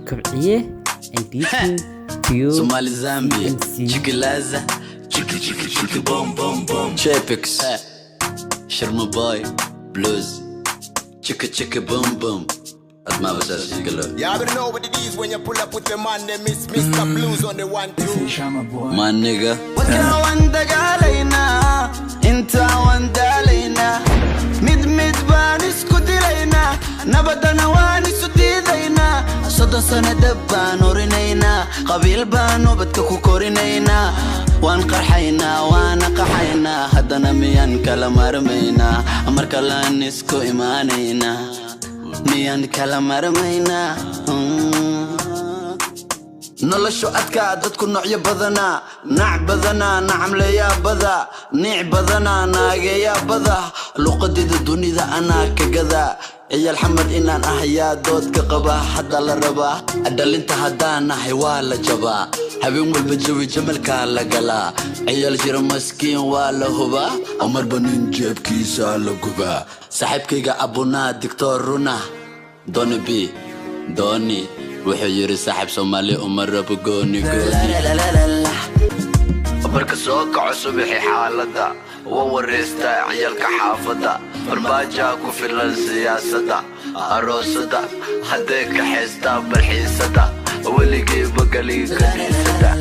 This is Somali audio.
Kobciye and Teaching Pure Somali Zambia, CMC. Chikilaza, Chiki Chiki Chiki Boom Boom Boom, Chepix, Sharma Boy, Blues, Chiki Chiki Boom Boom. Adma basas galo. You already know what it is when you pull up with the man, they miss Mr. Blues on the 1 2. My nigga. Waan dagaalaynaa intaa, waan daalaynaa, mid mid baan isku dilaynaa, nabadana waan isu diidaynaa. 30 sano dab baan urinaynaa, qabiil baan ubadka ku korinaynaa. Waan qarxaynaa, waana qaxaynaa, haddana miyaan kala marmaynaa? Mar kalaan isku imaanaynaa, miyaan kala marmaynaa? Noloshu adkaa, dadku noocyo badanaa, nac badanaa, nacamleeyaa bada, niic badanaa, naageeyaa bada. Luqadida dunida anaa ka gadaa, ciyaal Xamar inaan ahayaa doodka qaba. Hadda la rabaa dhalinta, haddaan ahay waa la jabaa. Habeen walba jawi jamalkaa la galaa, ciyaal jira maskiin waa la hubaa, marba nin jeebkiisa la gubaa. Saaxiibkayga abunaa Dictor Runa Doni B Doni wuxuu yidhi: "Saaxiib, Soomaali uma rabo gooni gooni." Marka soo kaco subaxi, xaaladda waa wareystaa ciyaalka xaafadda. Farmaajaa ku filan siyaasadda, aroosada hadday kaxaystaa balxiisada, weligayba galin kaniisada.